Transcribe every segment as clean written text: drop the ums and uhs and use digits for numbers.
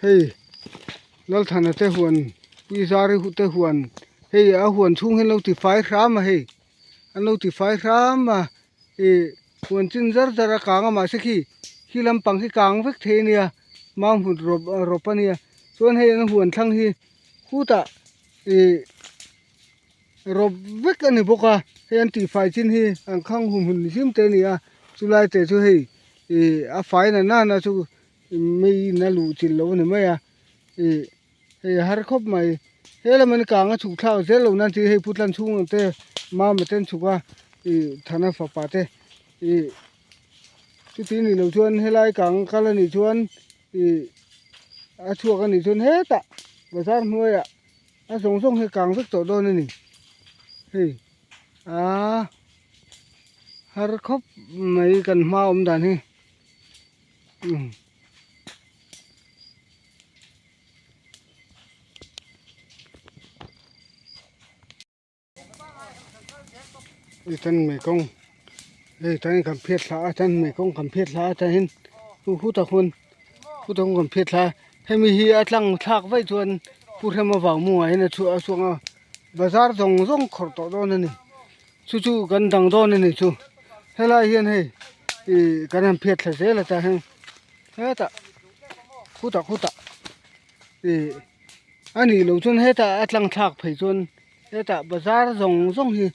Hei Lalthana te huan Pi Zari te huan hei a huan chhung hi an lo ti fai hram a hei an lo ti fai hram a ih huan chin zar zar a kang a mahse khi khi lampang hi kang vek thei a nia mau hmut rawp rawp a nia chuan hei an huan thlang hi khutah ih rawp vek a ni bawk a hei an tihfai chin hi an khang hum hun hlim te a ni a chulai te chu hei ih a fai na nana chu mei in a luh chilh loh a ni mai a ih hei a har khawp mai he lam an kang a chhuk thlak zel loh nan chu hei pu tlan chhung ang te mama te an chhuk a ih thana fapa te ih chuti nih loh chuan helai kang kal a nih chuan ih a chhuak a nih chuan hetah bazar hnuaiah a zawng zawng hi kang vek tawh dawn a ni hei aaa har khawp mai kan hma awm dan hi. Tan mekawng hei tan kan phiat thla a tan mekawng kan phiat thla a chuanin hu hutah khuan hutah khuan kan phiat thla a hemi hi a tlang thlak vaih chuan pu hrema vau mawngah hian a chhuah a chhuak a bazar zawng zawng khawrh tawh dawn a ni. Chu chu kan dang dawn a ni chu helai hian hei ih kan han phiat thla zel a tah hian hetah khutah khutah ih a nih loh chuan hetah a tlang thlak phei chuan hetah bazar zawng zawng hi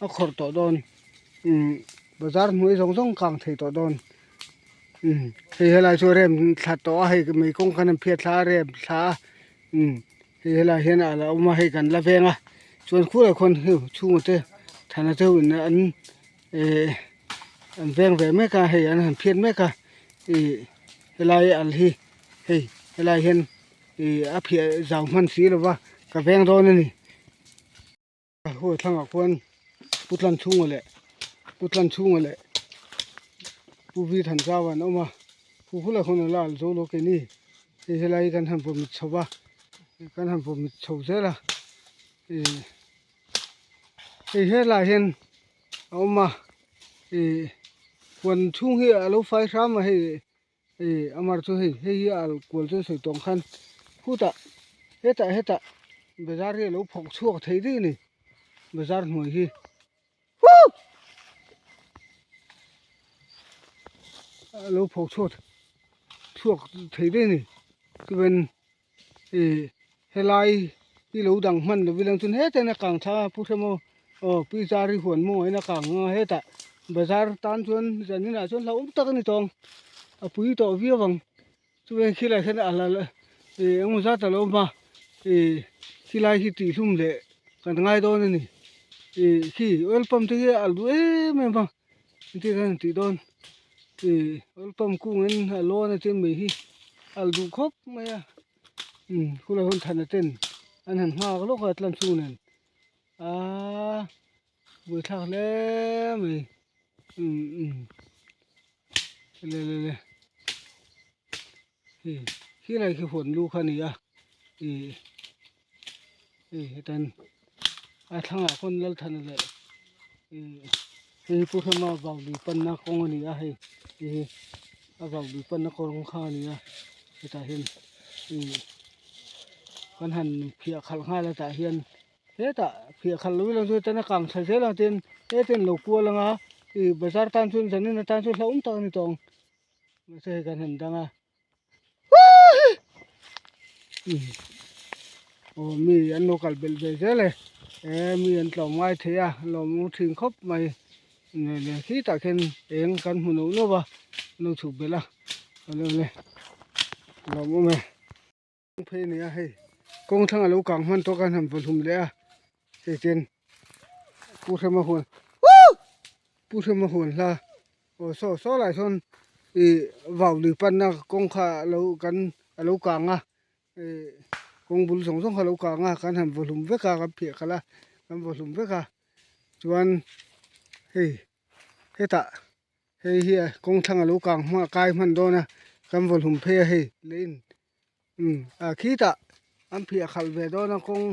a khawrh tawh dawn umm bazar hnuai zawng zawng kang thei tawh dawn umm hei helai chu a rem thla tawh a hei mei kawng kan han phiat thla a rem thla a umm. Hei helai hian a la awm a hei kan la veng a chuan khulai khuan hei chhungah te thana te ho in an eh an veng ve mek a hei an han phiat mek a ih helai al hi hei helai hian ih a phiah zau hman si lo va ka veng dawn a ni. Huai thlangah khuan pu tlan chhunga leh pu tlan chhunga leh pu vi than zau an awm a hu hulai khawn a la al zo lo keini hei helai hi kan han vawmit chho va kan han vawmit chho zel a ih hei helai hian a awm a ih huan chhung hi a lo fai hram a hei. Ih amar chu hei hei hi a al kual chu sawi tawng khan khutah hetah hetah bazar hi a lo phawk chhuak thei daih a ni bazar hnuai hi huh a lo phawk chhuak chhuak thei daih a ni chuan Ih helai hi lo dang hman lo vilang chuan hetiang a kang thla a pu hrem aw aw pi zar hi huan maw in a kang ang a hetah bazar tan chuan zanin ah chuan hlauhawm tak a ni tawng a pui tawh viau ang chuan khilai khian a la ih engemaw zat a lo awm a ih khilai hi tihhlum leh kan ngai dawn a ni ih khi oil pump te hi a duh em em a engtin nge an tih dawn ih oil pump kungin a lawn a chuan mei hi a la duh khawp mai a umm khulai hun thana ten an han nghak lawk a tlang chhung nen aaa buaithlak hle mai umm umm le le le hei khilai khi huan lu kha a ni a ih hei hetan a thlangah khawn Lalthana leh ih hei hi Pu Hrema Vauli panna kawng a ni a hei hei hi a Vauli panna kawng kha a ni a hetah hian ih kan han phiah khalh nghal a tah hian hetah phiah khalh lo ila chuan tan a kang thla zel ang tin hetiang lo kual anga ih bazar tan chuan zanin atan chuan hlauhawm tak a ni tawh ang mahse hei kan han dang a. Aw mi an lo kal belh ve zel e e mi an tlawm ngai thei a lawm u thin khawp mai nge le khitah khian eng kan hmu neuh neuh va an lo chhuk belh a awle awle lawm awm e. Phei a ni a hei kawng thlang a lo kang hman tawk a an han vawhlum leh a hei chuan pu hrema huan pu hrema huan hla aw saw saw lai sawn ih vau lui panna kawng kha a lo kan a lo kang a ih kawng bul zawng zawng kha a lo kang a kan han vawhlum vek a kan phiah khalh a kan vawhlum vek a chuan hei hetah hei hi kawng thlang a lo kang hma kai hman dawn a kan vawhlum phei a hei leiin umm ah khitah an phiah khalh ve dawn a kawng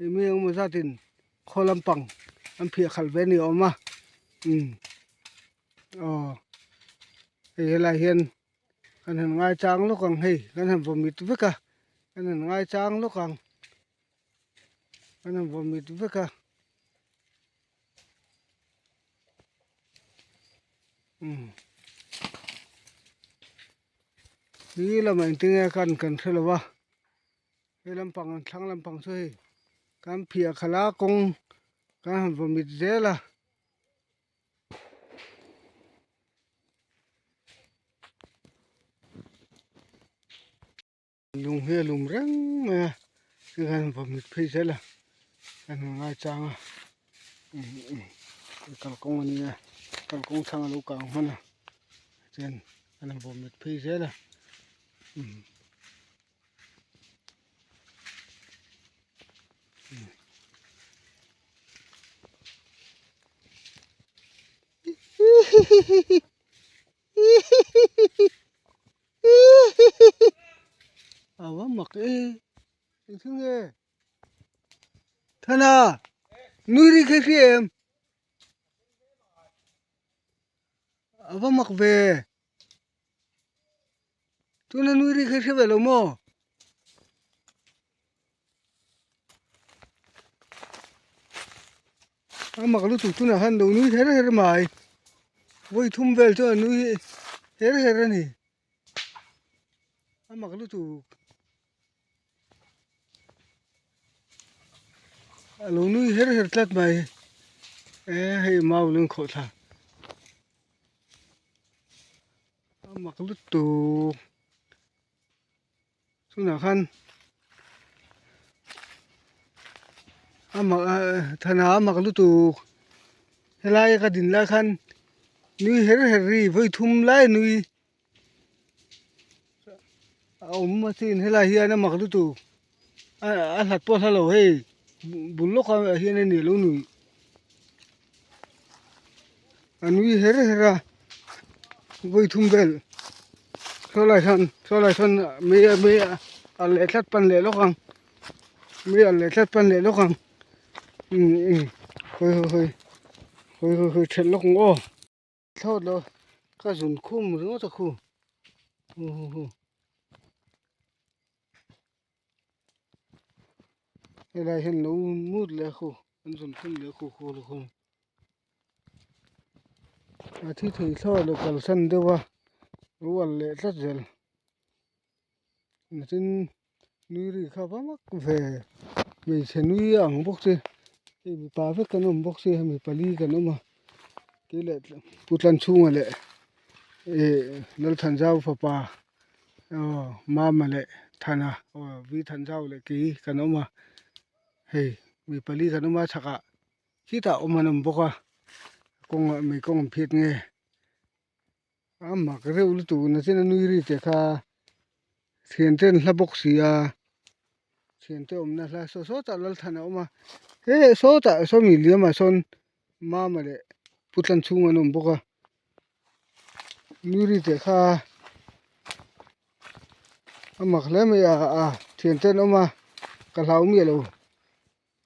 ih mi engemaw zatin khaw lampang an phiah khalh ve a ni awm a umm aw hei helai hian. Kan han ngaichang lawk ang hei kan han vawmit vek a kan han ngaichang lawk ang kan han vawmit vek a umm hi lamah engtin nge kan kan hre lo va he lampang an thlang lampang chu hei kan phiah khalh a kawng kan han vawmit zel a. Lung hi a lum reng mai a hei hian vawmit phei zel a kan han ngai chang a kalkawng a nia kalkawng chhang a lo kang hman a chuan an han vawmit phei zel a. A va mak e engthil nge Thana nui ri kha hria em a va mak ve tuna nui ri kha hria ve lo maw. A mak lutuk tunah khan lo nui her her mai vawi thum vel chuan a nui her her a ni a mak lutuk a lo nui her her tlat mai e hei mau lung khawh thla a mak lutuk. Tunah khan a mak thana a mak lutuk helai ka din lai khan nui her her ri vawi thum lai nui a awm asin helai hian a mak lutuk a hlat pawh a hla lo hei bul lawkah hian a ni lo nui a nui her her a vawi thum vel saw lai sawn saw lai sawn mei a mei a leh tlat pan leh lawk ang mei a leh tlat pan leh lawk ang umm umm hawi hawi hawi hawi hawi hawi thelh lawk ang aw. Thlawt lo ka zun khum ringawt a khu hu hu hu helai hian lo mut leh a khu an zun khum leh a khu khu lu khum a thi thei thlawt lo kalsan deuh a rual leh tlat zel tin nui ri kha va mak ve hmeichhe nui a ang bawk che hei mipa vek kan awm bawk sia hemi pali kan awm a tui leh pu Tlanchhunga leh ih Lalthanzau fapa aw Mama leh Thana aw V Thanzau leh kei kan awm a hei mi pali kan awm a chhakah khitah awm an awm bawk a kawngah mei kawng an phiat nge. A mak reuh lutuk nachin a nui ri che kha thiante an hla bawk si a thiante awmna hla saw sawtah Lalthan a awm a he sawtah sawmi liamah sawn Mama leh Pu Tlanchhung an awm bawk a nui ri che kha a mak hle mai a a thiante an awm a ka hlau miah lo.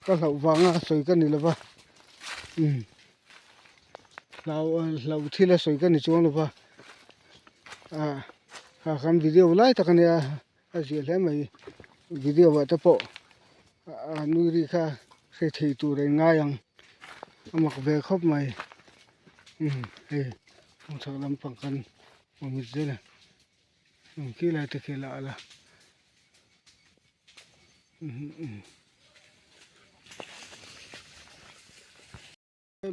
Ka hlauh vanga sawi ka ni lova umm hlau hlauh thil a sawi ka ni chuang lova ah kha kan video lai tak ania a ziah hle mai video ah te pawh a nui ri kha hre thei tur a inngai ang a mak ve khawp mai umm hei kawng chhak lampang kan awm zel a khi lai te khi la la.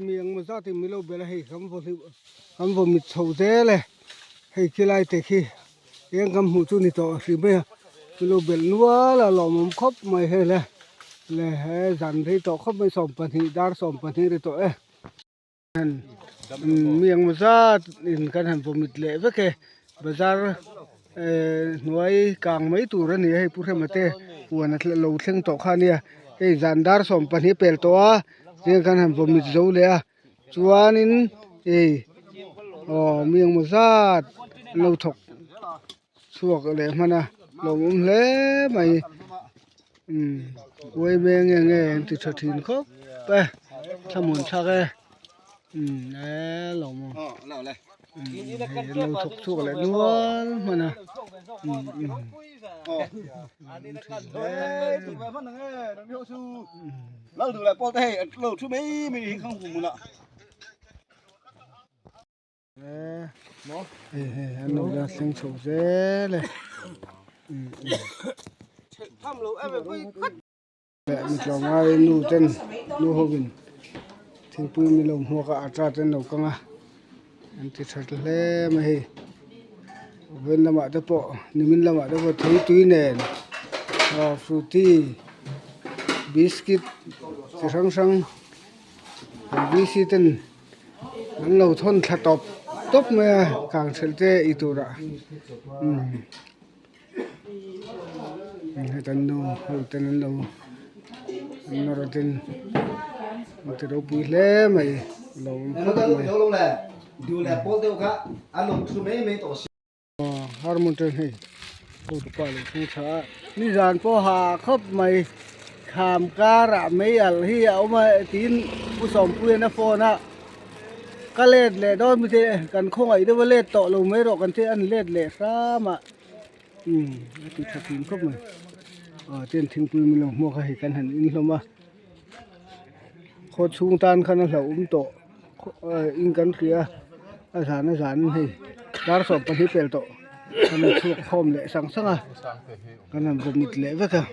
Mi engmaw zat in milo bel a hei kan vaw hlim kan vaw mit chho zel e hei khi lai te khi eng kan hmuh chu ni tawh hrim mai a milo belh nual a lawmawm khawp mai hei le le he zan rei tawh khawp mai 12 dar 12 ri tawh e. Mi engmaw zat in kan han vawmit leh vek e bazar ehh hnuai kang mai tur a ni a hei pu Hrema te huan a lo thleng tawh kha a nia hei zan dar 12 pel tawh a tiang khan han vawmit zo leh a chuanin hei aw mi engmaw zat an lo thawk chhuak leh hman a lawmawm hle mai umm uaime nge nge an ti tha thin khawp e thlamuan thlak e umm e lawmawm. Hei an lo thawk chhuak leh nual hman a Hei hei an lo la thleng chho zel e. Leh mi tlawmngai nu ten nu hovin thingpui min lo hmuak a atta te an lo kang a an ti tha ta hle mai hei vawiin lamah te pawh nimin lamah te pawh theitui nen aw frooti biscuit chi hrang hrang kan v c ten an lo thawn thla tawp tawp mai a kang hrelh te ei turah umm. Heta nu ho ten an lo nawr ten an ti ropui hle mai a lo awm khawp mai. Aw harmon ten hei hotu pa lo thung tha a nizan pawh ha khawp mai kham karah mei alh hi a awm a tiin pu sawmpuian a phone a ka let leh dawn mi te kan khawngaih deuh a let tawh lo mai rawh kan ti a an let leh hram a. Umm a ti tha thin khawp mai aw chuan thingpui min lo hmuak a hei kan han in hlawm a khaw chhung tan khan a hlauhawm tawh in kan hria a zan a zan in hei dar 12 pel tawh kan han chhuak khawm leh sang sang a kan han vawmit leh vek a.